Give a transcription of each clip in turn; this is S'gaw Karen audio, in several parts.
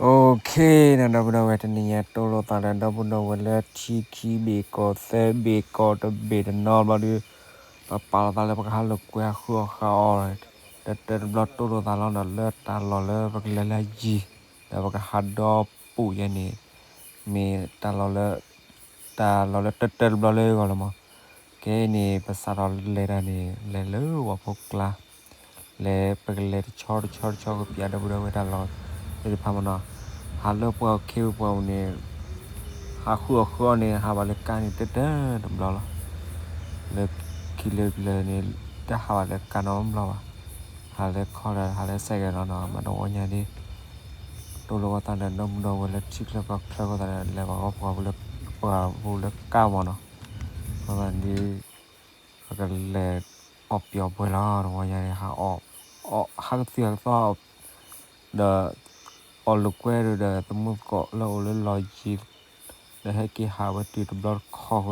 Okay နီၤ ဒီပုၢ်ဒီဝဲၢ် တနံၤညါတိၢ်လိာ်သးဒီး ဒီပုၢ်ဒီဝဲၢ်လၢထံခံဘ့ၣ်ကီၢ်သၢဘ့ၣ်ကီၢ်တဘ့ၣ်တနီၤဘျီဒီး ပပာ်လီၤသးလၢပကဟးလိာ်ကွဲဟးဃုအီၣ်ဃုအီၣ် တၢ်တၢတဘျီတိၢ်လိာ်သးလီၤဒီး လၢတၢ်လီၢ်လၢပကလဲၤလၢယံၤ ဒီးပကဟးဒီပူၤယဲန့ၣ် မ့ၢ်တၢ်လီၢ်လၢ တၢ်လီၢ်လၢတၢတၢတဘျီလၢဂီၢ်လီၤမး. ကဲန့ၣ် ပစးထီၣ်လဲၤတၢ်န့ၣ် လဲၤလၢဝၤဖိကျါ လဲၤပကလဲၤတဆီတဆီတဆီကပျးဒီပုၢ်ဒီဝဲၢ်တၢ်လီၢ် သ့ၣ်တဖၣ်မးနီၤ. ဟးလၢပှၤခ့ပှၤအိၣ်န့ၣ် ဟးဃုအီၣ်ဃုအီန့ၣ် ဟးဘၣ်လၢကါန့ၣ်တၢတၢတဘျီလီၤ. လၢခံလၢပျၢၤန့ၣ် တဟးဘၣ်လၢကါနီတဘျီဘၣ်. ဟးလၢခီဒီး ဟးလၢစဲးကဲၤနီၤနီၤ မ့ၢ်တဝီညါဒ် တိၢ်လိာ်ဝဲသးဒီး ဒီပုၢ်ဒီဝဲၢ်လၢထံချၢကီၢ်ချၢအဃိသတးဒီး လဲၤဘၣ်ဂီၢ်ပှၤပူၤလၢ ပှၤပူၤလၢကါမးနီၤ. အဃိသတးဒ် ပကလဲၤအီၣ်ပျီပှဲၤလီၤ တဝီညါန့ၣ် ဟးအီၣ် ဟးကသုၣ်ဟးကသီ ဒီး အီၣ်လိာ်ကွဲဒီး သမူသကိးလၢအိၣ်လၢလီၢ်ယံၤ ဒီးဟဲက့ၤဟးဝဲတုၤတ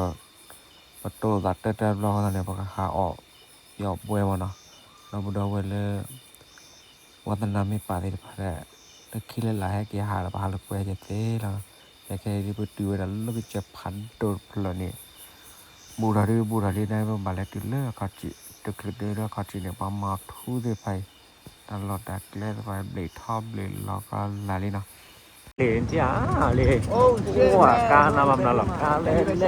ဘျီတခီအဃိသတးန့ၣ် ပက ပတိၢ်လိာ်သးတၢတၢတဘျီအဃိသတးန့ၣ် ပကဟးအီၣ်ပျီပှဲၤမးနီၤ. ဒီပုၢ်ဒီဝဲၢ်လၢ ဝါသနာမ့ၢ်ပာ်သ့ၣ်တဖၣ်ဒီး လၢခံ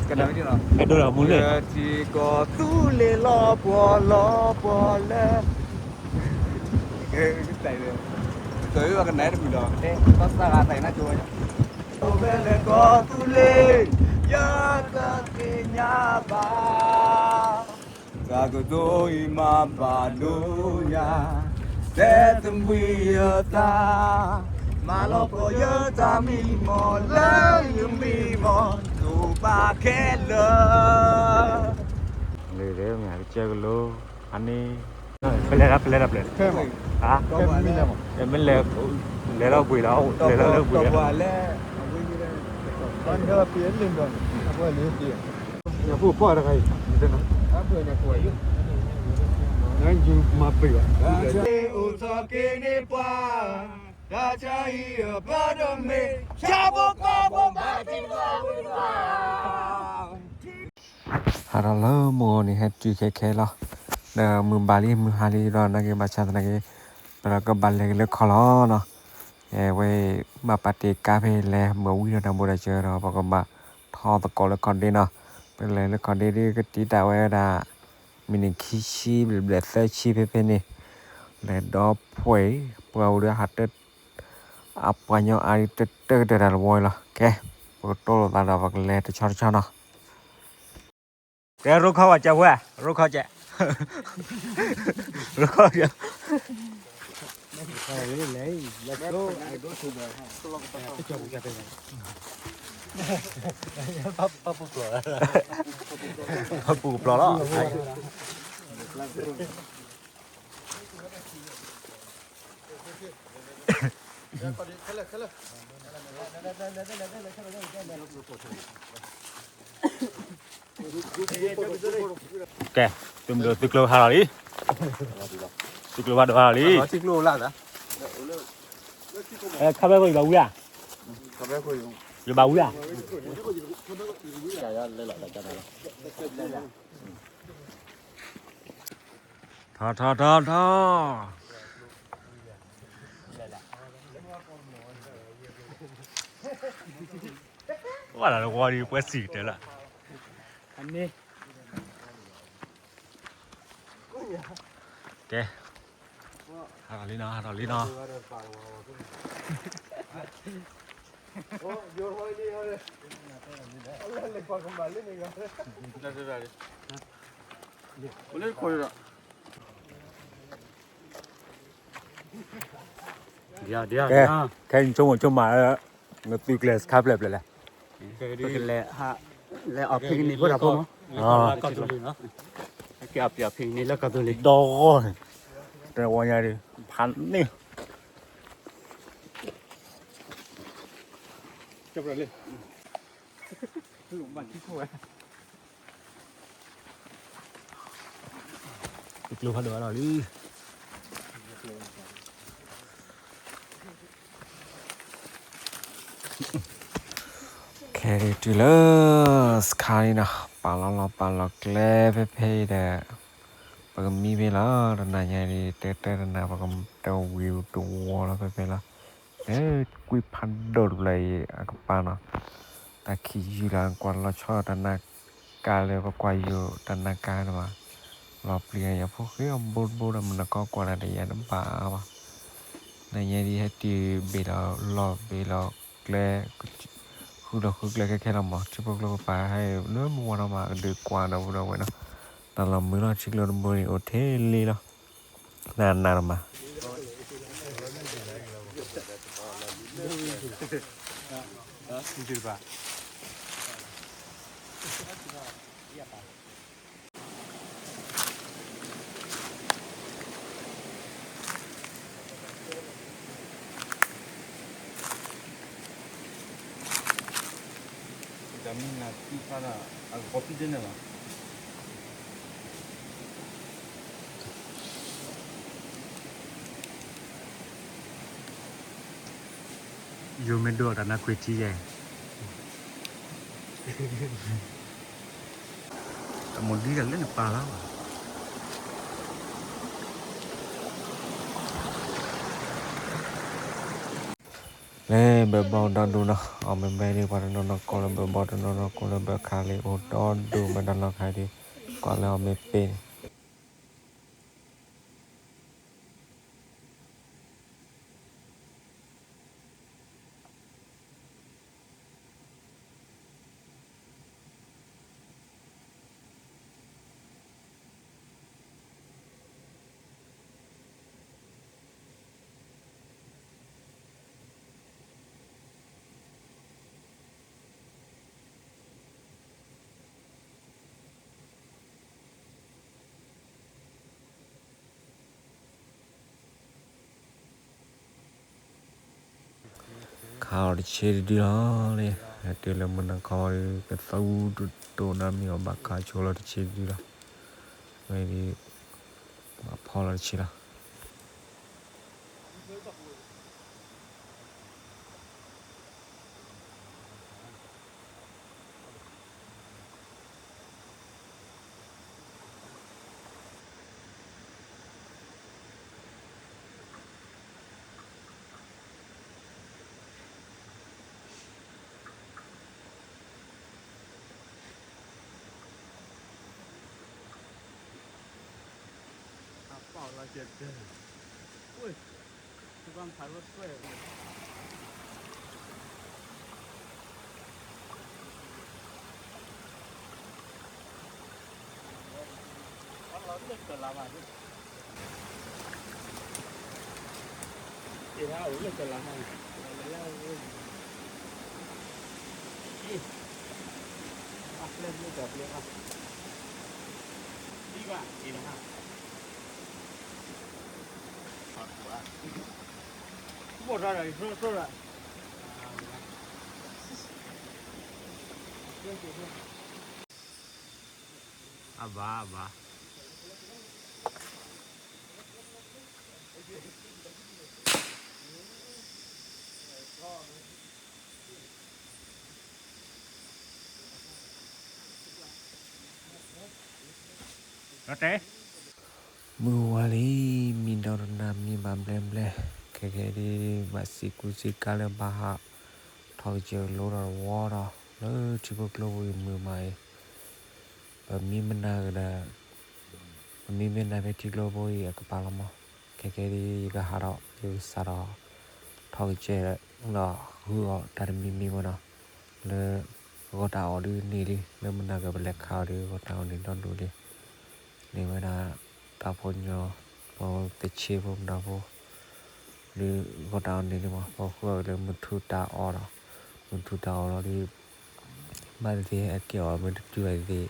လၢလာ်ဟဲက့ၤဟးဒီး ပဟးလိာ်ကွဲကသ့လီၤ. ခဲခဲအံၤဒ်ပတုၤဝဲဒၣ်လၢကစၢၢ်ဖးဒိၣ်တဖျၢၣ်န့ၣ် ဘူးထီၣ်ဒ်ဘူးထီၣ်ဒ်န့ၣ် ပဘၣ်လဲၤတုၤလၢအခီၣ်ထံး တချုးတုၤလၢအခီၣ်ထံးန့ၣ် ပှၤမၤထူသ့ၣ်တဖၣ်အံၤ တၢ်လီၢ်တၢ်ကျဲသ့ၣ်တဖၣ် ဘျ့းထီဘျ့းလီၤကီလၢ်လံနီၤ. လံ ကါနၤမၤမနုၤလီၤ ကါလဲၣ်လဲၣ် ယဲဒုး ယမ့ၢ်တဲဒီးတဲအံၤဒုး ကနၣ်ဝဲဒ်လီၤ အဲၣ်ဒိးဒီးမူလ့ၣ် ထံကီၢ်သူလ့ၤလီၤပှီၢ်လီၤပှီၢ်လၢ တဲအံၤဒုး ကနၣ်တမုာ်လီၤ ကီၢ်စၢ်ဂၤတဲအံၤနၢ်ကၠိဝဲ အိၣ်ဖဲလဲၣ်ကီၢ်သူလ့ၤ ယတသ့ၣ်ညါဘၣ် တၢ်ကတိၤအံၤမၤဘၣ်ဒိယၤ တဲသမှံယသး မၤလီၤပှီၢ်ယတၢ်မံမီၢ်လၢယမံမီၢ် တိၢ်ဘၣ်ခဲလၢာ် လံ ကစၢၢ်ကလိ အန့ၣ် ပလဲၤဒၣ် ပလဲၤဒၣ် ပလဲၤ ဟါ မ့ၢ်လဲၤ လဲၤလီၤဘှံးလီၤ လဲၤလီၤလၢဘှံးလီၤ အိၣ်ထီၣ်က့ၤန့ၢ်ပှၤ တၢ်ဆါဟံၣ်အဘီတမ့ၢ် ဆါဖိကီၢ်ဖိဘၣ်တံၢ်ဘၣ်ဝံၤဘၣ် ဟးထီၣ်လၢမုၢ်ဂီၤန့ၣ် ဟဲတုၤခဲခဲလီၤ. ဒီးမုၢ်ဘၣ်လံ မုၢ်ဟါလံဒီး နာ်က့ဘၣ်ဆၣ်သနာ်က့ ပကဘၣ်လဲၤက့ၤလၢခီလီၤနီၤ. အဝဲ ဘၣ်ပာ်တ့ၢ်ကါဖဲလဲၣ် မ့ၢ်ဝံၤဒီးတၢ်ဘိးတၢ်စၢၤဒီး ပကဘၣ်ထီၣ်သကိးလၢခီၣ်ဒ့နီၤ. ပကလဲၤလၢခီၣ်ဒ့ဒ်ကတံာ်တာ်ဝဲဒၣ် မံးနံးခံဆံ ဘျဲၣ်ဘျဲၣ်သၢဆံဖဲဖဲန့ၣ် လဲၤဒီဖှဲး ပှၤအိၣ်ဒီးဟးတၢ အပှၤညီအါဒ်တၢ်တၢ်ကတၢၢ်တၢ်တဝီအံၤလီၤ. ကဲ ပကတိၢ်လိာ်သးဒီး ပကလဲၤတဆီတဆီနီၤ. ကဲ ရိခီဝဲကဲဝဲ ရိခီကဲ ရိခီကဲ ပူၤကပျီလီၤ ကဲ သုးမုၢ်ဒိၣ်သုးကျိၤဟးလီၤလံ သုးကျိၤဘၣ်ဒိးဟးလီၤလံ ခါဘဲခိၣ် ယဘၣ်ဝံၤဧါ ယဘၣ်ဝံၤဧါ ထီၣ်ထီၣ်ထီၣ်ထီၣ် ဝဲဒၣ်တဝီဒီး ပှဲၤစံၣ်ကတၢၢ်လၢ ကဲ ဟးထီၣ်လံနီၤ ဟးထီၣ်လံနီၤ ကဲ ခဲအံၤဆိကမိၣ်ဆိကမး နသုကျဲၤစခါဖျၢၣ်ဖျၢၣ်လဲၣ် ပကလဲၤ လဲၤအီၣ်ဖံးကန့ၢ်ဖိတၢ်ဖိမး ကဲအီၣ်ဖံးကန့ၢ်လၢကီၢ်သူလ့ၤ ဒီဂီၢ်န့ၣ် တဝီညါဒီး ဖးန့ၢ် သုးကျိၤဖးဒိၣ်လီၤလံ ဟဲဒ်တုၤလၢ စခါလံနီၤ, ပာ်လီၤလီၤပာ်လီၤကျဲဖဲဖဲအံၤဒီး ပကမံဖဲလီၤ. တနၤညါဒ် တဲတဲတနၤ ပကတဝံၤတဝီလီၤဖဲဖဲလီၤ. လၢကွံာ်ဖးဒိၣ်တဘျီအံၤ အကပၤနီၤ, တၢ်ခံးယုၢ်လီၤ ကွၢ်လီၤဆီတၢ်နါကါလၢ ပကွၢ်ယိာ်တၢ်နါကါန့ၣ်မး, လီၤပျံၤယၤဖိဃ့အီၤဘိတဘိဒီး မနုၤကီကွၢ်တၢ်ဒီးယၤတဘၣ်ဘၣ်. နၤညါဒ်ဟဲတုၤဘ့ၣ်လီၤလီၢ်ဘ့ၣ်လီၤကျဲ ဃုလီၤဃုကျဲခဲခဲလီၤမး, ထံဖိကျိပပၤဟဲလၢမုၢ်ဝါထီၣ်မး ကဒုးကွၢ်ဒီပုၢ်ဒီဝဲၢ်နီၤ, တၢ်လီၢ်မုာ်လီၤ ထံကျိတဘိန့ၣ် အိၣ်ထဲလ့လီၤ, နးနးတမး တၢ်မံနၤသံဖျါဒီး အကပီၤဖံးဒၢန့ၣ်လီၤ. ယိၤမ့ၢ်ဒိးတၢ်နါခွံထံယဲၢ် တၢ်မိၢ်ဒံးတၢ်လၢနပာ်လီၤ လၢဘၢၣ်ဘီဒီဒူၣ်နီၤ, အီၣ်မ့ၢ်ဘဲဒ် ပှၤတနီၤနီၤကိးလၢဘၢၣ်ဘီ တနီၤနီၤကိးလၢဘၢၣ်ခါလံ, အိၣ်ဒီဒူၣ်မ့ၢ်တၢ်လီၢ်ခါဒ် ကွၢ်လၢအီၣ်မ့ၢ်ပ့ၢ်န့ၣ် ခးအီၤတဆ့တဒုလီၤန့ၣ်, တုၤလၢမုၢ်နၤခီဒ် ကသူတတိၢ်နီတမံၤအီၤဘၣ် ခးဆိလီၤတဆ့တဒုလီၤ, ဝဲဒ် ဘၣ်ဖီလီၤတဆ့လီၤ. အဘၣ်ဘၣ် မုၢ်ဝါလံ မံဒီတနၤမံဘၣ်ဘျဲဘျဲ, ခဲကဲဒ် ဘၣ်စံးကူစံးကၤလၢဘၣ်ဟး ထီၣ်ကစၢၢ်လိဒီးဝီဒီး လၢထံဖိကျိပူၤအံၤမုာ်မးအံၤ, ပမံမနၤကဒီး ပမံမနၤဖဲထံကျိဖိအံၤအကပၤလီၤမး, ခဲကဲဒ် ယကဟးထီၣ် ယကစးထီၣ် ထီၣ်ကစၢၢ်ဒီး ဃုအီၣ်တၢ်တမံၤမံၤမးနီၤ, လၢ ဂီၤတၢ်အီၣ်ဒုးန့ၢ်လံ, လၢမုၢ်နၤကပလဲၤခးအီၤဒုး ဂီၤတၢ်အီၣ်န့ၢ်ဒီဒူၣ်လံ, န့ၢ်ဝဲဒၣ် တၢ်ဖိညီ ဖိသ့ၣ်ဆ့ဖိမတၤဖိ ဒုးဂီၤတၢ်အီၣ်န့ၢ်လံမး, ပဃုအီၣ်က့ၤလၢမုၢ်ထူၣ်တၢ်အီၣ်ဒီး မုၢ်ထူၣ်တၢ်အီၣ်လီၤဒုး ဘၣ်သ့ၣ်သ့ၣ်ဟဲက့ၤအီၣ်မ့ၢ်တတုၤဘၣ်သ့ၣ်သ့ၣ်,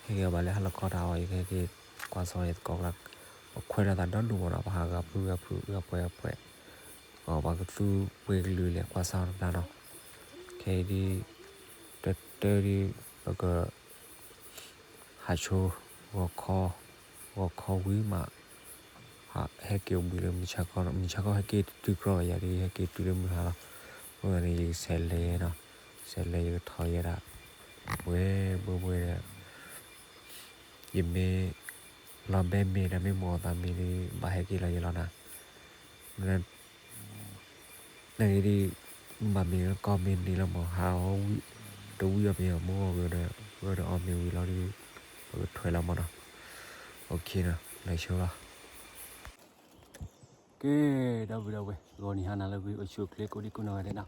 ဟဲက့ၤအီၣ်ဘၣ်လၢဟါလီၤခီတၢ်အီၣ်အံၤ ကဟဲက့ၤကွၢ်စီယသကိးကျါ, ပခွဲးလိာ်သးဒီဒူၣ်မးနီၤ, ပဟးဂၤဖုဂၤဖု ဂၤပှဲၤဂၤပှဲၤ, ပှၤကသူပှ့ၤကလုာ်လဲၤကွၢ်စီတဘျီနီၤ, ခဲအံၤဒ် တၢ်တၢ်ဒ် ပက ဟးဆိ ဂီၤခီ, ဂီၤခီဝံၤမး, ဟဲက့ၤအိၣ်ဘှံးလၢမုၢ်ဆါခီ, မုၢ်ဆါခီဟဲက့ၤတတုၤကြီလီၤ, ယၤဒ်ဟဲက့ၤတုၤလၢမုၢ်ဟါလီၤ, အဃိသတးန့ၣ် ယကဆဲးလဲၤနီၤ, ဆဲးလဲၤယကထီၣ်ယဲဒၣ်, ဝဲဘှဲဘှဲဒီး, ယမ့ၢ်လီၤဘဲမ့ၤဒီး မ့ၢ်မိၢ်အီၣ်သးမ့ၤဒီး ဘၣ်ဟဲက့ၤလီၤယဲလီၤနၤ, နဂ့ၤဒ်, ဘၣ်မ့ၤကီၢ်မ့ၤန့ၣ်လီၤမး ဟးအီၣ်ဝံၣ်, တဝံၣ်အီၣ်မ့ၤအီၤ မိၢ်အီၣ်ဂ့ၤဒီး ဂ့ၤဒီးအီၣ်မ့ၤဝံၤလီၤဒီး, ပကထွဲလီၤမးနီၤ, လဲၤဆိလီၤ. ကဲ, ဒီပုၢ်ဒီဝဲၢ် ဂီၤနံၤဟါနၤလၢအဂ့ၤ အိၣ်ဆူၣ်အိၣ်ချ့ကိးဒံကိးနီၢ်ဂၤဒဲးနီၤ,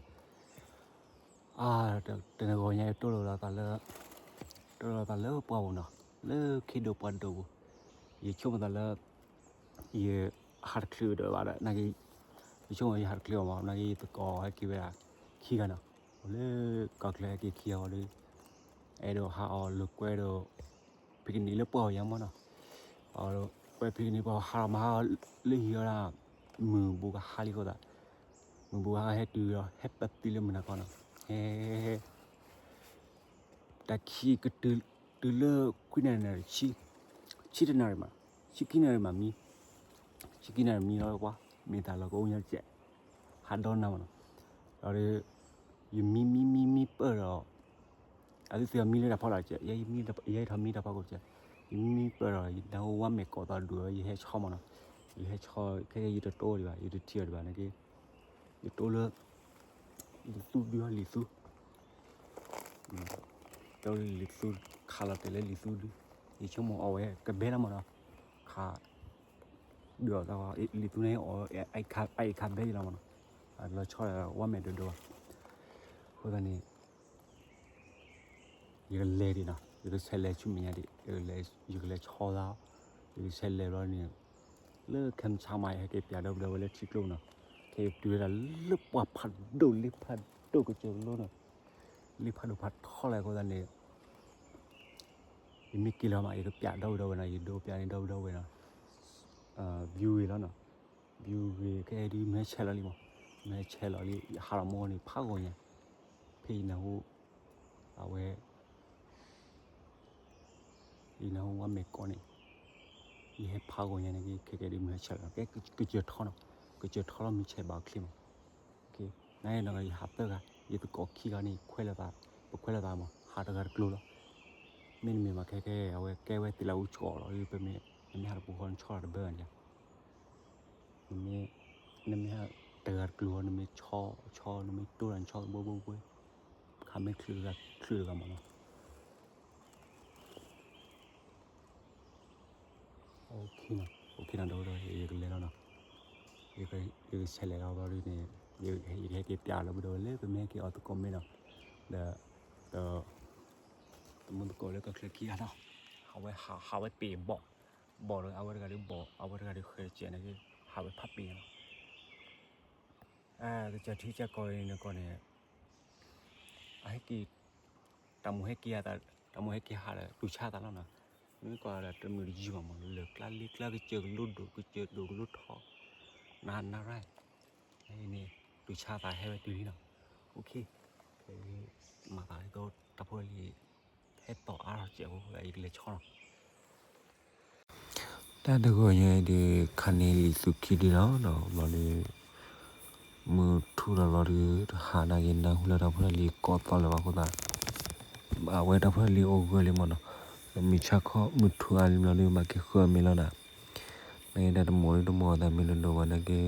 တနံၤဂီၤညါအံၤ တိၢ်လိာ်သးလၢ, တိၢ်လိာ်သးလၢပှၢ်ပူၤနီၤ, လၢခ့ဒိၣ်ပှၢ်ဒိၣ်ပူၤ, ယဆိကမိၣ်သးလၢ ယဟးတချုးဒီးဘၣ်ဒီး နာ်က့, ယဆိကမိၣ်ယဟးတချုးအီၤမး နာ်က့ ယသကိးဟဲက့ၤဝဲဒၣ်ခံဂၤနီၤ, အိၣ်လၢကီၢ်ချၢဟဲက့ၤခံဂၤဝံၤဒီး, အဲၣ်ဒိးဟးအီၣ်လိာ်ကွဲဒီး, ဖံကနံၣ်လၢပှၢ်အီၤယါမးနီၤ, အီၣ်လိာ်ကွဲဖံကနံၣ်ပှၢ်အီၤ ဟးအီၣ်မးဟးအီၣ်လၢဟံၣ်အီၤဒၣ်, မုၢ်ဘူးကဟါလံအဃိသတး, မုၢ်ဘူးကဟါဟဲတုၤဒီး ဟဲပသံလၢမုၢ်နၤခီနီၤ, ဟဲ တၢ်ခံကတုၤ, တုၤလၢခွံနၣ်ရံၣ်, ဆံတနၣ်ရံၣ်မး, ဆံခံနၣ်ရံၣ်မးမံ, ဆံခံနၣ်ရံၣ်မံလီၤကွၢ်, မ့ၢ်တၢ်လီၢ်ကအိၣ်ညါတစဲး, ဟးဒီနၤမးနီၤ, ဒီး, ယမံမံမံမံပၢၢ်ဒီး, အသုသုမံလၢတၢ်ဖီလာ်တစဲး, ယဲထီၣ်မံတၢ်ဖီခိၣ်တစဲး, ယမံမံပၢၢ်ဒီး ယနၢ်ဟူဝါမဲာ်ကိးသီဒူၣ်ဒီး ယဟဲဆီမးနီၤ, ယဟဲဆီ ခဲကဲယတတိဒံးဘၣ် ယတထံၣ်အီၤဒံးဘၣ်နာ်က့ ယတိလၢ, လံာ်သူဒုလီၤ လံာ်သူ, တိလၢလံာ်သူ, ခးလီၤတဲာ်လၢလံာ်သူဒု, ယဆိကမိၣ်အီၣ်ဝဲကဘဲလီၤမးနီၤ, ခး, ဒုးအီၣ်သး, လံာ်သူန့ၣ်အီၣ်, အအံၤခးဘဲယလီၤမးနီၤ, လီၤဆီဒီးဝါမဲာ်ဒိၣ်ဒိၣ်ဘၣ်, အဃိသတးန့ၣ် ယကလဲၤဒံးနီၤ, ယကဆဲးလဲၤဆူမဲာ်ညါဒံး, ယကလဲၤဆီသး, ယကဆဲးလဲၤဘျီန့ၣ်, လၢခဲမုၢ်ဆါမး ယဟဲက့ၤပျးဒီပုၢ်ဒီဝဲၢ်လၢထံကျိနီၤ, ခဲအံၤတုၤဝဲဒၣ်လၢပှၢ်ဖးဒိၣ် လ့ဖးဒိၣ်ကစၢၢ်ကလိနီၤ, လ့ဖးဒိၣ်ဖးထီလီၤအဃိသတးန့ၣ် ယမ့ၢ်က့ၤလီၤမး ယကပျးဒီပုၢ်ဒီဝဲၢ်နီၤ, ယဒိးပျးန့ၢ်ဒီပုၢ်ဒီဝဲၢ်နီၤ, view ဂ့ၤလီၤနီၤ, view ဂ့ၤ ခဲအံၤဒုးမ့ၢ်ဟဲဆဲးလီၤလံမး, မ့ၢ်ဟဲဆဲးလီၤလံ ယဟးလီၤမုၢ်ဂီၤန့ၣ် ဖးဂီၤညါ, ဖဲယနၢ်ဟူ, အဝဲ ယနၢ်ဟူဝါမဲာ်ကိးန့ၣ်, ယဟဲဖးဂီၤညါန့ၣ် ခဲကဲဒုးမ့ၢ်ဟဲဆဲးလီၤ ကဲကစၢၢ်ထီနီၤ, ကစၢၢ်ထီလီၤမ့ၢ်ဆဲးဘၣ်ချ့မး, နယဟးသၢဂၤ, ယသကိးခံဂၤန့ၣ် ခွဲးလိာ်သး, ပခွဲးလိာ်သးမး ဟးတဂၤတကျိၤလီၤ, မ့တမ့ၢ်ဘၣ်ခဲကဲ အဝဲကဲဝဲသ့ၣ်လၢအူကၠီလီၤ, ပမ့ၢ်, နမ့ၢ်ဟးတပူၤဃီနဆီတဘၢဘၣ်န့ၣ်, နမ့ၢ်, နမ့ၢ်ဟးတဂၤတကျိၤ နမ့ၢ်ဆီ, ဆီ နမ့ၢ်တိၢ်တၢ်ဆီဘှဲဘှဲဘှဲ, ခးမ့ၢ်ချုးတဂၤ, ချုးတဂၤမးနီၤ, အိၣ်ခ့နီၤ ဒီပုၢ်ဒီဝဲၢ် ယကလဲၤလီၤနီၤ, ယကဆဲးလဲၤလီၤဘျီဒုန့ၣ်, ယကဟဲက့ၤပျးဒီပုၢ်ဒီဝဲၢ်လၢ ပမ့ၢ်ဟဲက့ၤအီၣ်သကိးမ့ၤနီၤ, ဒီး, ဒီး, တမူသကိးလၢကီၢ်ချၢခံဂၤနီၤ, ဟးဝဲဟး, ဟးဝဲပ့ၤဘီၣ်, ဘီၣ်ဒီးအဝဲတဂၤဒုးဘီၣ် အဝဲတဂၤဒုးဃဲၤတစဲးန့ၣ်က့ ဟးဝဲဖးပ့ၤနီၤ, ကစၢ်ထံကစၢ်ကီၢ်အံၤန့ၣ်ကီၢ်န့ၣ် အဟဲက့ၤ, တၢ်မိၣ်ဟဲက့ၤ, တၢ်မိၣ်ဟဲက့ၤဟးဒီး တူၢ်ဆါသးလီၤနီၤ, မ့ၢ်ကွၢ်ဒီးတမုာ်တယုၢ်ဘၣ်မး လၢကျါလ့ကျါ ကစၢၢ်ကလိဒိၣ် ကစၢၢ်ဒိၣ်ကလိထီ, နၤနၤရၢ်, န့ၣ်, တူၢ်ဆါသးဟဲဝဲတုၤလံနီၤ, အိၣ်ခ့, မၤသးဒ်သိး တၢ်ဖိလံၤ ဟဲသီၣ်အါထီၣ်စဲးဖိ ယကလဲၤဆီနီၤ တၢ်တဂီၤညါအံၤဒီး ခးန့ၢ်လံာ်သူခံဒုလီၤနီၤ, ဘျီဒီး မုၢ်ထူၣ်လီၤလီၤဒီး တဟါနာ်က့ နၢ်ဟူလၢတၢ်ဖိတၢ်လံၤကိးသီလၢၤဘၣ်အဃိသတး, အဝဲတၢ်ဖိတၢ်လံၤအိၣ်ဂၢၢ်လံမးနီၤ, မုၢ်ဆါခီမုၢ်ထူၣ်အါလံဘျီဒီး ဘၣ်က့ၤဃၢမ့ၤလီၤနီၤ, နာ်က့တၢ်တမိၣ်ဒီးတမိၣ်အသးမ့ၢ်ဒိၣ်ဒိၣ်ဘၣ်နာ်က့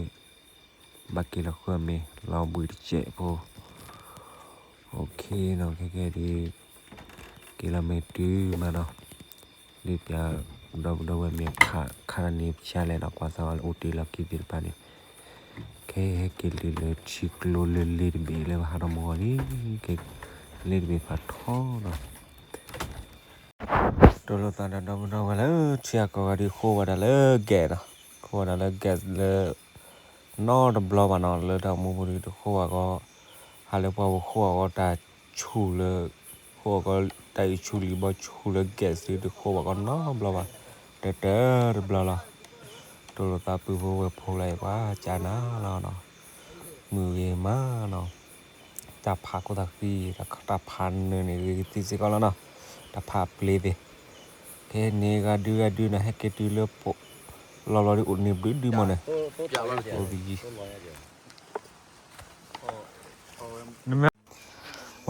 ဘၣ်က့ၤလီၤဃၢမ့ၤ လီၤဘှံးတစဲးဖိ, အိၣ်ခ့နီၤ ခဲကဲဒုး က့ၤလီၤမ့ၢ်တုၤမးနီၤ, ဒုးပျး ဒီပုၢ်ဒီဝဲၢ်မ့ၢ်ခး ခးတၢ်န့ၣ်ပဆါလဲၣ်နီၤ ကွၢ်စၢ်ဝဲလၢအိၣ်တ့ၢ်လီၤခံသ့ၣ်တဖၣ်န့ၣ်, ခဲဟဲက့ၤလံလၢထံကျိလၢလ့တဘ့ၣ်လၢပဟးထီၣ်မုၢ်ဂီၤလံ, လ့တဘ့ၣ်ဖးထီနီၤ တိၢ်လိာ်သးဒီးဒီပုၢ်ဒီဝဲၢ်လၢထံဂၤကီၢ်ဂၤဒုးဃိဝဲဒၣ်လၢ gas နီၤ, ဃိဝဲဒၣ်လၢ gas လၢ နီတဘျီဘၣ်နီၤ, လၢတၢ်အိၣ်မူပူၤဒုးတဃိဝဲကီး, ဟးလၢပှၢ်ပူၤဃိဝဲကီးတၢ်ဆူၣ်လၢ, ဃိဝဲကီးတၢ်အံၤဆူၣ်လံၤဘီဆူၣ်လၢ gas ဒုးတဃိဝဲကီးနီတဘျီဘၣ်, တတၢၢ်တဘျီလီၤ. တိၢ်လိာ်သးပုၢ်ဖိဝဲၢ်ဖိလၢပှၤကၢ်နၤလီၤနီၤ, မုာ်ဂ့ၤမးနီၤ, တၢ်ဖးခိၣ်သးဃံ, တၢ်ဖးနၢၤန့ၣ်ဂ့ၤကသံစ့ၢ်ကီးလီၤနီၤ, တၢ်ဖးပျ့ၤသ့ၣ် ခဲန့ၣ်ဂၤဒုးဂၤဒုးနီၤ ဟဲက့ၤတုၤလၢ လီၤလီၤဒုးအိၣ်န့ၣ်ဘျုးဒုးမးန့ၣ်, အိၣ်ကယံၤ, နမ့ၢ်,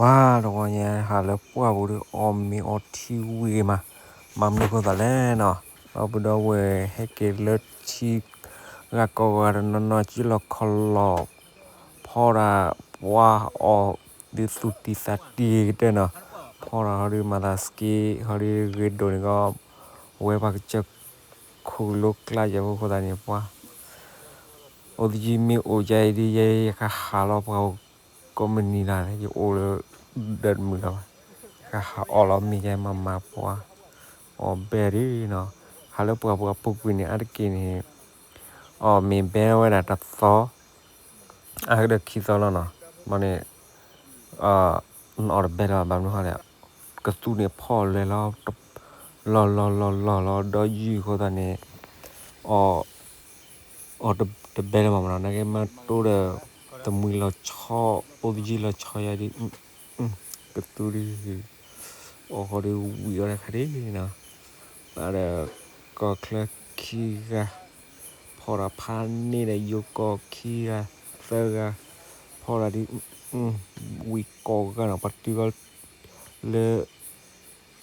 ပှၤတဂီၤညါဟးလၢပှၢ်ပူၤဒီး အီၣ်မ့ၤအီထံဝံၤမး, မၤမနုၤဃိသးလဲၣ်နီၤ, ဒီပုၢ်ဒီဝဲၢ်ဟဲက့ၤလၢထံဂၤကီၢ်ဂၤတနီၤနီၤ ကံၣ်လီၤခီလီၤ, ဖီတၢ်ပှၤအီၣ်ဒုးသူၣ်တံၢ်သးတံၢ်ကတၢၢ်နီၤ, ဖီတၢ်ဟီဒုးမၤသးစက့ ဟီဒုးဂ့ၤဒိၣ်န့ၣ်ကီး, ဝဲပှၤကစၢၢ်ခိၣ်လိကျါယဲၢ်ဖိဃိသးန့ၣ် ပှၤ အိၣ်သယုၢ်မ့ၢ်အိၣ်ယဲအံၤဒ်ယဲ ယကဟးလီၤပှၤကိးမုၢ်နံၤလၢ် ယအိၣ်လၢဒီးတမုာ်လၢၤဘၣ်, ယကဟးအီၣ်လီၤမ့ၤယဲမၤမၤပှၤ အီၣ်ဘဲဒ်နီၤ, ဟးလၢပှၢ်ပူၤအပူၤကွံာ်န့ၣ် အါတက့ၢ်န့ၣ် အီၣ်မ့ၤဘဲဝဲဒၣ်တသီ အကဒီးခံသီလီၤနီၤ, မ့ၢ်န့ၣ် နအီၣ်တဘဲလၢၤဘၣ် ဘၣ်မနုၤဃိလဲၣ်, ကသူန့ၣ်ဖီၣ်လဲၤလီၤ လီၤလီၤလီၤလီၤလီၤ ဒီးယုၢ်ဃိသးန့ၣ် အီၣ် အီၣ်တဘဲလၢၤဘၣ်မနီၤ, နာ်က့မ့ၢ်တိဒီး သမံလီၤဆီ အိၣ်သယုၢ်လီၤဆီယဲဒ် ကသူဒ် အီၣ်ဃီဒီးဝံၤအီၤတခါဒ်နီၤ, ဘၣ်ဒီး ကီၢ်ချၢခံဂၤ ဖီၣ်တၢ်ဖးန့ၢ်ဒီး ယိၤကီၢ်ခံဂၤ သၢဂၤ ဖီၣ်တၢ်ဒ် ဝံၤကိးဂၤနီၤ ပှၤတုၤကီၢ်လၢ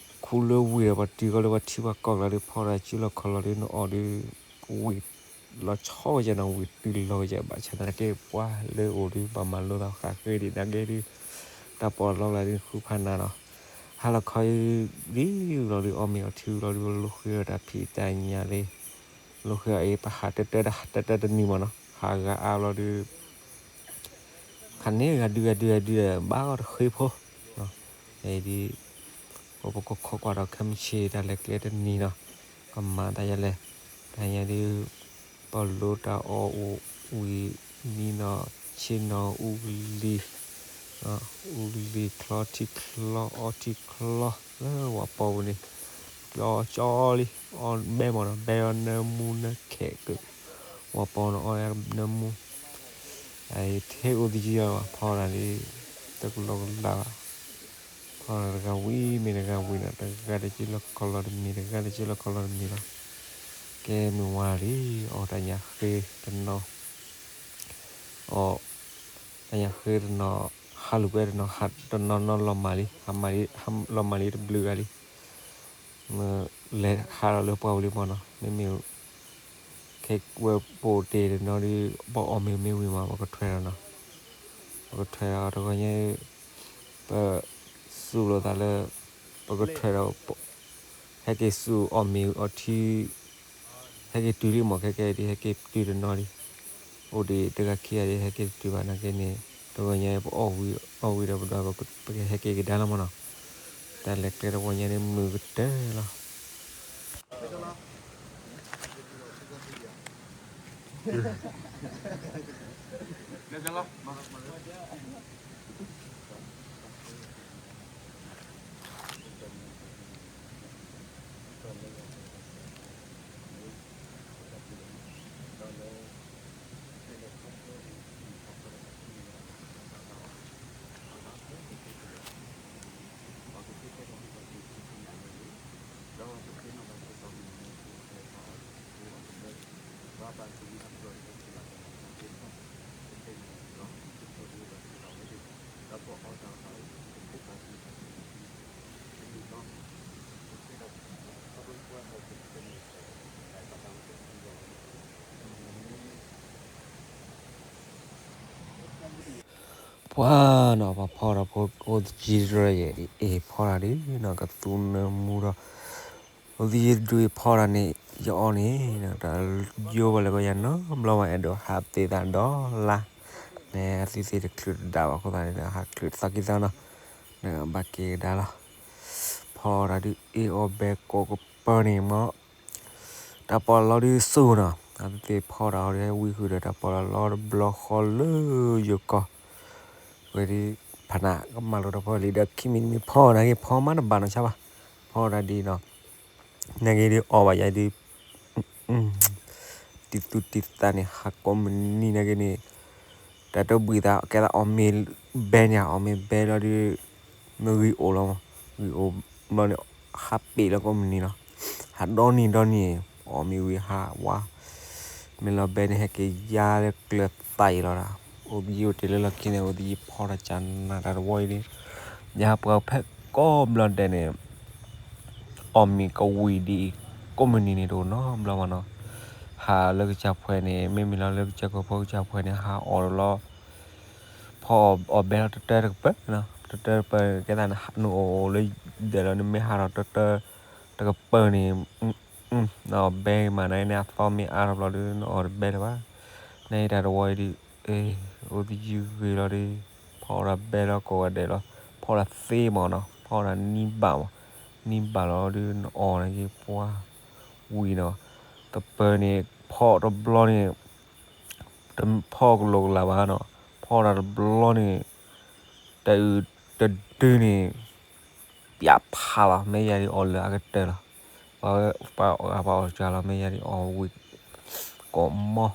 ခူလၢဝံၤဒီး ပှၤတုၤကီၢ်လၢပှၤထံပှၤကီၢ်ကျါဒီး ဖီၣ်တၢ်ကံၣ်လီၤခီလီၤဒီး နအီၣ်ဒီး ဝံၤလီၤဆီဝဲယဲနီၤ, ဝံၤတုၤလီၤဝဲယဲ ဘၣ်ဆၣ်သနာ်က့ ပှၤလၢအိၣ်ဒီး ဘၣ်မၤလိသးဃၣ်ဃ့ဒံးနာ်က့ဒီး တၢ်ပီးလီလၢဒ်ဃုဖးနၤနီၤ, ဟါလီၤခီဒ်ဝံၤလီၤဒီး အီၣ်မ့ၤအီထံဝံၤလီၤဒီး လိဃ့အီၣ်တၢ်ဖံးတၢ်ညၣ်လံ, လိဃ့အီၣ်အံၤ ပဟးတၢတၢတနံၤမးနီၤ, ဟးဂၤအါဘျီဒီး ခါန့ၣ်ဂၤဒုးဂၤဒုးဂၤဒုးဒီး ဘၣ်အီၣ်တဃ့ဖိ, အံၤဒ် ပကခိးကွၢ်ဒီးခဲမုၢ်ဆ့ၣ်တၢ်လဲၤကျဲတနံၤနီၤ, ကမၤတၢ်ယဲလဲၣ်, တၢ်ညါဒ် ပီၣ်လိတၢ်အီၣ်အိၣ်ဝံၤ မံနီၤဆ့ၣ်နီၤအူလံၤ, အူလံၤချီထံချီအီထံချီ လၢဝၤပီပူၤန့ၣ် ကၠီကၠီလံ, အီၣ်ဘဲမးနီၤ, ဘဲအီၣ်နၢမူနၢခဲးက့ၤ, ဝၤပီန့ၣ်အီၣ်နၢမူ, အထဲအိၣ်သယုၢ်အီၤ ဖီတၢ်ဒ် တကလီကလးဘၣ်, ဖီတၢ်တဂၤဝံၤ မ့ၢ်တဂၤဝံၤနီၤ, တဂၤတကံၣ်လီၤခီလီၤတမံၤ တဂၤတကံၣ်လီၤခီလီၤတမံၤလီၤ, ကဲမုၢ်ဝါလံ, အီၣ်တၢ်ညၣ်ဃ့တနီၤ အီၣ်တၢ်ညၣ်ဃ့တနီၤ, ဟးလူၤကွဲတနီၤ, ဟးတနီၤနီၤလီၤမၢ်လံ, လီၤမၢ်လံတဘျုးဂၤလံ, လဲၤဟးလီၤလၢပှၢ်ပူၤလံမးနီၤ, မ့မ့ၢ် ခဲဝဲပအိၣ်တ့ၢ်တနီၤဒီး ပအီၣ်မ့ၤမ့ၢ်ဝံၤမး ပကထွဲဒီးနီၤ, ပကထွဲဒီးတဂီၤညါ ပစူးလိာ်သးလၢ ပကထွဲဒီး ဟဲက့ၤစူးအီၣ်မ့ၤအီထံ ဟဲက့ၤတုၤလံမး ခဲကဲဒ် ဟဲက့ၤတုၤတနီၤလံ, အိၣ်ဒံးတဂၤခံဂၤဒ် ဟဲက့ၤတတုၤဘၣ်နာ်က့န့ၣ် တဂီၤညါပအီၣ်ဝံၤ အီၣ်ဝံၤဒီးပဒီး ပကဟဲက့ၤကဒါလီၤမးနီၤ, တၢ်လဲၤကျဲတဂီၤညါန့ၣ်မုာ်ကတၢၢ်လီၤ. Pua no pa pho ra pho o ji ra ye e pho ra di no ka tu na mu ro. O ji du e pho ra ni ya o ni na ta yo ba le ko ya no blo ma e do ha te ta do la. Ne a ti ti de klu da ba ko ta ni ha klu ta ki ta no. Ne ba ke da lo. Pho ra di e o be ko ko pa ni mo. တၢ်ပီးလီၤဒုးစိၢ်နီၤ, အသ့ၣ်ဖီတၢ်အီၤဒီးဝံဃုာ်ဒီး တၢ်ပီးလီၤတဘျီဃီလၢယိၤကီၢ်, ဝဲဒ်ဖးနး ကမၤလိတၢ်ဖီလံဒီး ခံမံၤတမံၤဖီနာ်က့ ဖီမးတဘၣ်နီၤဆါဘၣ်, ဖီတၢ်ဒ်နီၤ, နာ်က့ဒ်အီၣ်ဘၣ်ယၤဒ် တံၤသူတံၤသးန့ၣ် ဟးကိးမုၢ်နံၤနာ်က့န့ၣ် တၢ်တဘှံးသး ကဲသးအီၣ်မ့ၤဘဲန့ၣ် အီၣ်မ့ၤဘဲလီၤဒုး မ့ၢ်ဂံၢ်အိၣ်လီၤမး, ဂံၢ်အိၣ်ဘျီန့ၣ် ဟးပ့ၤလီၤကိးမုၢ်နံၤလီၤ, ဟးဒီနံၤဒီနံၤ အီၣ်မ့ၤဝံၤဟးဝါ, မ့ၢ်လီၤဘဲန့ၣ် ဟဲက့ၤယါလၢကျၢၤသးအံၤလီၤဒၣ်, အိၣ်သယံၤအိၣ်တ့ၢ်လၢလီၢ်ခံန့ၣ် အိၣ်သယံၤဖီတၢ်ကၢ်နၤတၢ်တဝီအံၤဒ် ယဟးပှၤဖဲကိးဘျီဒဲးန့ၣ် အီၣ်မ့ၤကဝံၤဒ်အံၤ ကိးမုၢ်နံၤန့ၣ်တအိၣ်နီတဘျီဘၣ်နီၤ. ဟးလၢကစၢ်ဖှဲးန့ၣ် မ့မ့ၢ်လီၤလၢကစၢ်ကီၢ်ဖိကစၢ်ဖှဲးန့ၣ် ဟးအီၣ်တလီၤ ဖီအီၣ်ဘဲလီၤတတၢတကပၢၢ်နီၤ, တတၢတကပၢၢ် ကဲသးနအိၣ်အိၣ်လၢဒဲးလီၤ နမ့ၢ်ဟးထီၣ်တတၢတကပၢၢ်န့ၣ် နအီၣ်ဘဲမး နန့ၣ်အသီမ့ၢ်အါထီၣ်ဘျီဒီး နအီၣ်တဘဲလၢၤဘၣ်. နတၢ်တဝီအံၤဒီး အိၣ်သယုၢ်ဂ့ၤလီၤဒီး ဖီအီၣ်တၢ်ဘဲလီၤကိးဂၤဒဲးလီၤ, ဖီအီၣ်တၢ်သ့မးနီၤ, ဖီအီၣ်တၢ်နံၣ်ဘၣ်မး, နံၣ်ဘၣ်လီၤဒီး နအီၣ်န့ၣ်က့ၤပှၤဝံၤနီၤ, တပၢၢ်န့ၣ် ဖီအီၣ်တဘျီန့ၣ် တဖီအီၣ်ကလိာ်ကလာ်ဘၣ်နီၤ, ဖီအီၣ်တၢ်တဘျီန့ၣ် တအုၣ်တဒုန့ၣ် ပျးဖးလီၤ မ့ၢ်ယၤဒ်အီၣ်လၢအကတၢၢ်လီၤ. ပှၤဝဲပှၤအီၣ်ဂၤပှၤအီၣ်စှၤလီၤ မ့ၢ်ယၤဒ်အီၣ်ဝံၤ ကိးမီၢ်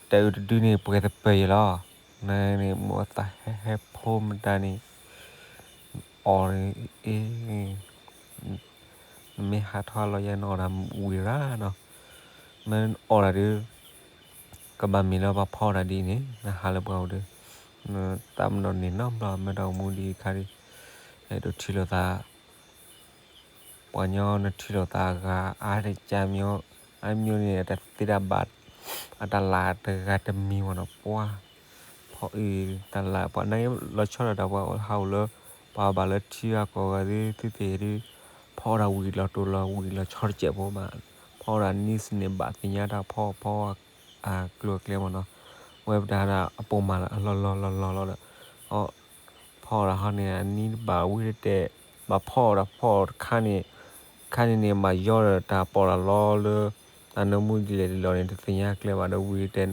တအုၣ်တဒုန့ၣ် ပှဲၤတပၢၢ်ယဲလီၤ. နန့ၣ် မိၢ်အသးဟဲဟဲဖိမတၤန့ၣ် အီၣ်အ့ နမ့ၢ်ဟးထီၣ်လီၤယဲ နအီၣ်တၢ်ဝံၤရၣ်နီၤ, မ့ၢ်နအီၣ်တၢ်ဒီး ကဘၣ်မ့ၢ်လၢပှၤဖီအီၣ်တၢ်ဒ်အံၤန့ၣ် နဟးလၢပှၤအိၣ်ဒီး နသးမနီၣ်န့ၣ်နီတဘျီ မ့ၢ်တၢ်အိၣ်မူဒ်အံၤခါဒ် နတထံၣ်လိာ်သး ပှၤညီနထံၣ်လိာ်သးအဂၤ အါတကၢ်မ့ၢ် အါမ့ၢ်န့ၣ် တၢ်သ့တၢ်ဘၣ် အတၢ်လၢ်တဂၤတမံၤမ့ၢ်နီၤ ပှၤ ဖီအံၤ တၢ်လၢ် ပှၤနာ်က့လီၤဆီဒၣ်တၢ် ပှၤဟးအိၣ်လၢ ပှၤဘၣ်လၢထံဂၤကီၢ်ဂၤဒ် သုသ့ၣ်ဒ် ဖီအီၣ်တၢ်ဝံၤလီၤတိၢ်လီၤ ဝံၤလီၤဆီတစဲးဖိဘၣ်, ဖီအီၣ်တၢ်နံၣ်စနံးဘၣ် သ့ၣ်ညါတၢ်ဖီအီၣ်ဖီအီၣ် အကျိၤအကျဲမ့ၢ်နီၤ, ဝဲပတၢ်ဒၣ်အပိာ်မုၣ်လၢအလီၢ်လီၢ်လီၢ်လီၢ်လီၤဒီး ဖီအီၣ်တၢ်ဟီန့ၣ် အနံၣ်တဘၣ်ဝံၤတတဲာ် ဘၣ်ဖီအီၣ်တၢ်ဖီအီၣ်တခါန့ၣ် ခါန့ၣ်န့ၣ် မၤယီဒီးတၢ်ပီးတၢ်လီလၢ တၢ်နၢမူဒ်လဲၣ်ဒ်လဲၣ်န့ၣ် တသ့ၣ်ညါကျဲဘၣ်ဒီးဝံၤတဲ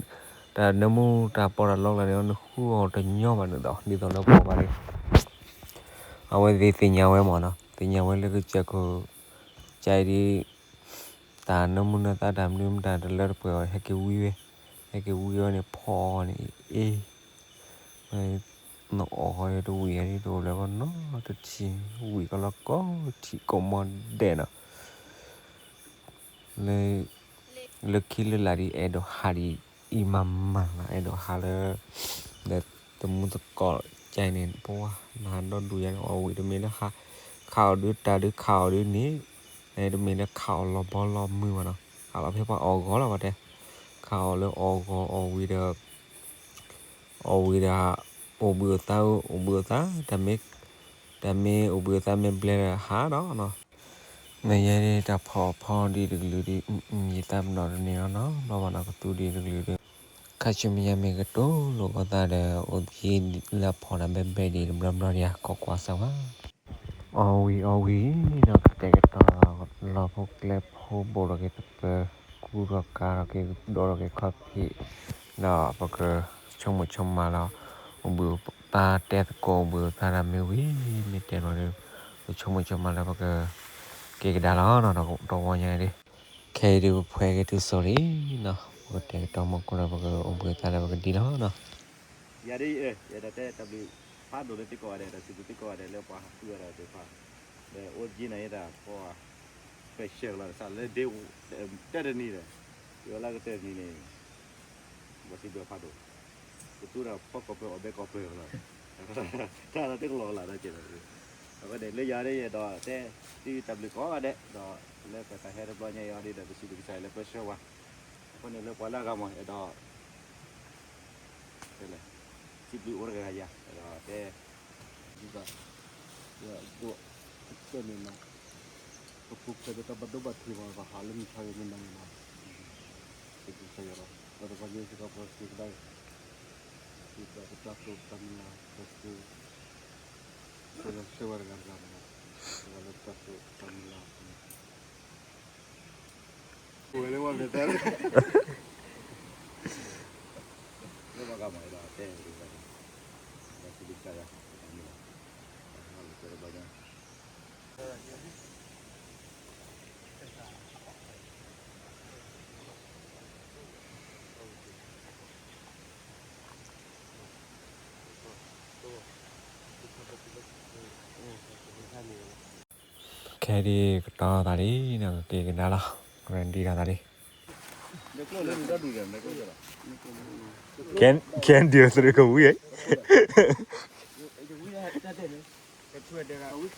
တၢ်နၢမူတၢ်ပီးတၢ်လီကျါန့ၣ် နဃုအီၤတညီဘၣ်န့ၣ်ဒီး ဒ်သိးလၢပှၤဘၣ်န့ၣ် အဝဲသ့ၣ်သ့ၣ်ညါဝဲမ့ၢ်နီၤ သ့ၣ်ညါဝဲလၢကစၢၢ်ခိၣ် ကၢအံၤဒ် တၢ်နၢမူနၢသါတၢ်မနုၤမတၤတလၢတပှဲၤအီၤ ဟဲက့ၤဝံဝဲ ဟဲက့ၤဝံဝဲန့ၣ် ဖီအီၣ်န့ၣ် အ့ နအီၣ်ဃီတဝံၤအံၤ တအိၣ်လၢၤဘၣ်နီတထံၣ် ဝံၤကလီကီထံၣ်ကိးမီၢ်ဒဲးနီၤ လၢ လၢခံလၢလာ်ဒ် အဲၣ်ဒိးဟးဒ်အံၤမးမးနီၤ အဲၣ်ဒိးဟးလၢ ဒီးတမူသကိးကၢအံၤန့ၣ် ပဝါ နဟးဒီဒူၣ်ယါန့ၣ် အီၣ်ဝံၤတမ့ၢ်လၢ ခးအီၣ်ဒုးတၢ်ဒုးခးအီၣ်ဒုးန့ၣ် တမ့ၢ်လၢခးအီၣ်လီၤဘီလီၤမုၢ်ဘၣ်နီၤ ခးလီၤဖဲပှၤအီၣ်ဂီၤလီၤဘၣ်တဲ ခးအီၣ်လၢအီၣ်ဂီၤအီၣ်ဝံၤဒီး အီၣ်ဝံၤဒီး အိၣ်ဘှံးအိၣ်သါ အိၣ်ဘှံးအိၣ်သါ တၢ်မ့ၢ် တၢ်မ့ၢ်အိၣ်ဘှံးအိၣ်သါမ့ၢ်ဘျဲဒီးဟးဒီးနီၤ မ့ၢ်ယဲဒ်တၢ်ဖီအီၣ်ဖီဒ်တကလုာ်ဒ် ယသးပနီၣ်တန့ၢ်နီၤ ဘျီဘၣ်နီၤကသူဒ်တကလုာ်ဒီး ခါဆူမဲာ်ညါမ့ၢ်ကတိၤလိာ်ကီသးဒီး အိၣ်သယုၢ်လၢအဖီၣ်တၢ်ဘဲဘဲဒ်တဘျီဘျီဒ်ယၤ ကီးကွၢ်စၢၤဝဲ အီၣ်ဝံၤအီၣ်ဝံၤနီၤ ကတဲာ်ကတီၤလီၤဖိကျဲဖိ ဘိၣ်ထီၣ်က့ၤသပၢၤ ကူထီၣ်ကၤထီၣ်က့ၤ ဒိးထီၣ်က့ၤခီၣ်ဖံး ဒီးပကဆိကမိၣ်ဆိကမးလီၤ အိၣ်ဘှံးအိၣ်သါတဲသကိး အိၣ်ဘှံးအိၣ်သါတၢ်မ့ၢ်ဝံၤ မ့ၢ်တဲဘျီဒီး ပဆိကမိၣ်ဆိကမးလၢပက က့ၤကဒါလီၤနီၤ တဝီညါအံၤဒ် ခဲအံၤဒ်ပဖှဲက့ၤတုၤစိၤလံနီၤ ပကတဲာ်ကတီၤမူခိၣ်ဒီး ပကအိၣ်ဘှံးအိၣ်သါဒီးပကဒံလီၤနီၤ ယၤဒ် ယအဲၣ်ဒိးတဲတၢ်ဘျုး ဖးဒိၣ်လၢသ့ၣ်ကိးဂၤဒဲး ဒီးစံးဘျုးသ့ၣ်ကိးဂၤဒဲးလၢပှၤဟးဃုအီၤဒီးသ့ၣ်တဖၣ် ဒီးအိၣ်ယံၤနၤယဲတၢ်ဖီ ပဆှၢကလီၤတစးလၢဒ့ တၢတနံၤဒီး ယဝဲလၢကတၢၢ်တနံၤန့ၣ် ပစံးဘျုးဖးဒိၣ် ပသူဒီးဖီကိးပၢၤအီၣ်ဘဲကိးပၢၤလီၤ တၢ်လီၤတကလီကလးဒီးကဲးလီၤ အဃိန့ၣ် လၢယၤဒ်ယအဲၣ်ဒိးတဲ သုတၢ်ဘျုးကိးဂၤဒဲး ဒီးလၢပတၢ်ဟဲတဘျီညါအံၤအီၤဒ်ဒီး ပစံးဘျုးကစၢ်ယွၤလၢပဆှၢဝဲ အဃိန့ၣ် လၢပှၤလၢအဂၤမ့ၢ်အဲၣ်ဒိး တဲလဲၣ် စံးဘျုးအိၣ်တဂၤဂၤယၤ အဲၣ်ဒိးတဲ ဒ်သိး ဒိၣ် ကဲန့ၣ်နီၤ ပပူၤဖျဲးဒီးတၢ်ဘၣ်ဒိဘၣ်ထံးမ့ၢ် ပဟးလၢမုၢ်ဆါဂ့ၤမုၢ်နၤဂ့ၤနီၤ စံးဘျုးကစၢ်ယွၤလီၤ ဒီးတကီၢ်ညါစ့ၢ်ကီးပစံးကဒါ စံးဘျုးပတၢ်တိာ်ပတၢ်မုၢ်လၢ် ပစံး ကစၢ်ယွၤဆှၢဝဲတဂၤတဂၤမ့ၢ်နီၤ စံးဘျုးလၢပတၢ်တိာ်ပတၢ်မုၢ်လၢ် ဝဲလၢဝဲမ့ၢ်တဲ လၢဘၣ်ကမၤဒီးတဲ ခဲဒ်ကတီၤသးလံ နကက့ၤကဒါလီၤ ready ထီၣ်သးလံ ခဲဒ်သရၣ်ကဝံၤ မ့ၢ်ဝံၤန့ၣ် ယဝံၤန့ၣ်န့ၣ်, ဝံၤန့ၣ်န့ၣ်. တၢ်ဘျုးနံၤလၢအဂ့ၤ. ကျိၣ်လၢခံခိၣ်, ကျိၣ်ခံခိၣ်ထၢၣ်တဖျၢၣ်. တၢ်ဟးအိၣ်သံဟးအိၣ်သီတဝီညါအံၤန့ၣ် သးပ့ၤနီၣ်တန့ၢ်နီတဘျီဘၣ်နီၤ. တၢ်အိၣ်မ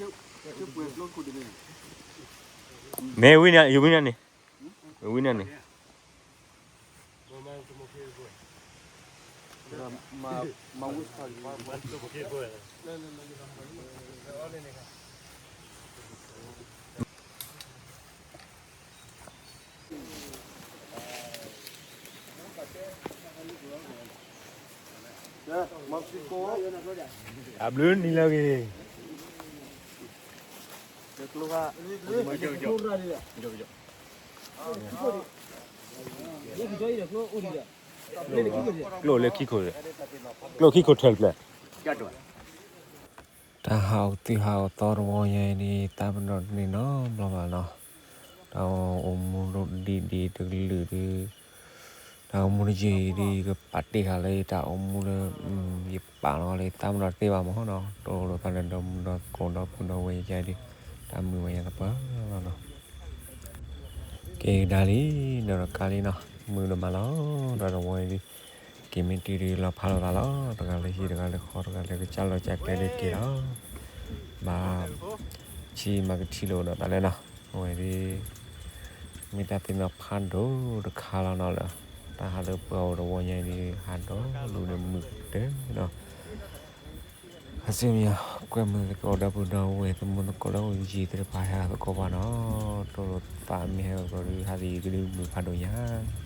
ူဒိၣ်ဒံးဒံးတကလုာ်ဒီး တၢ်အိၣ်မူတယုၢ်အံၤဒီး ယကပာ်တ့ၢ်ဃာ်လၢယတၢ်အိၣ်မူလၢ ယပာ်လီၤလၢယသးပ့ၤနီၣ်တသ့ဘၣ်မ့ၢ်နီၤ. တိၢ်လိာ်သးလၢဒီမုၢ်ဒီသကိးဒီပုၢ်ဒီဝဲၢ်ယါဒီး တၢ်မုာ်ဝဲယါသပှၢ်လီၤနီၤ. ကဲကဒါလံ ဒီးတကးလံနီၤ, မုာ်ဒိၣ်မးလီၤ. ဒီးတဝီအံၤဒီး က့ၤမ့ၢ်တုၤဒီးလီၤဖးလိာ်သးလီၤ. တဂၤလၢဟံၣ် တဂၤလၢဃီ တဂၤလၢကစၢ်လီၢ်ကစၢ်ကျဲဒ်က့ၤလီၤ. ဘၣ်ဆံမၤကထံၣ်လိာ်ဒီးသးလၢနီၤ. အဝဲဒၣ် မ့ၢ်တၢ်သ့ၣ်နီၣ်ဖးဒိၣ်တခါလီၤနီၤလၢ တၢ်ဟးလၢပှၤအိၣ်တဝီညါအံၤဒီး ဟးဒီးလူၤဒီးမုာ်ကတၢၢ်နီၤ. ဟးစ့ၢ်မ့ၢ်ကွဲမုာ်သကိးဒီပုၢ်ဒီဝဲၢ် သမူသကိးလၢအိၣ်ယံၤသ့ၣ်တဖၣ်ဟဲသကိးပှၤနီၤ. တိၢ်လိာ်သးမ့ၢ်ဟဲသကိးဒီး ဟးသယံၤကဒုမုာ်ဖးဒိၣ်ညါ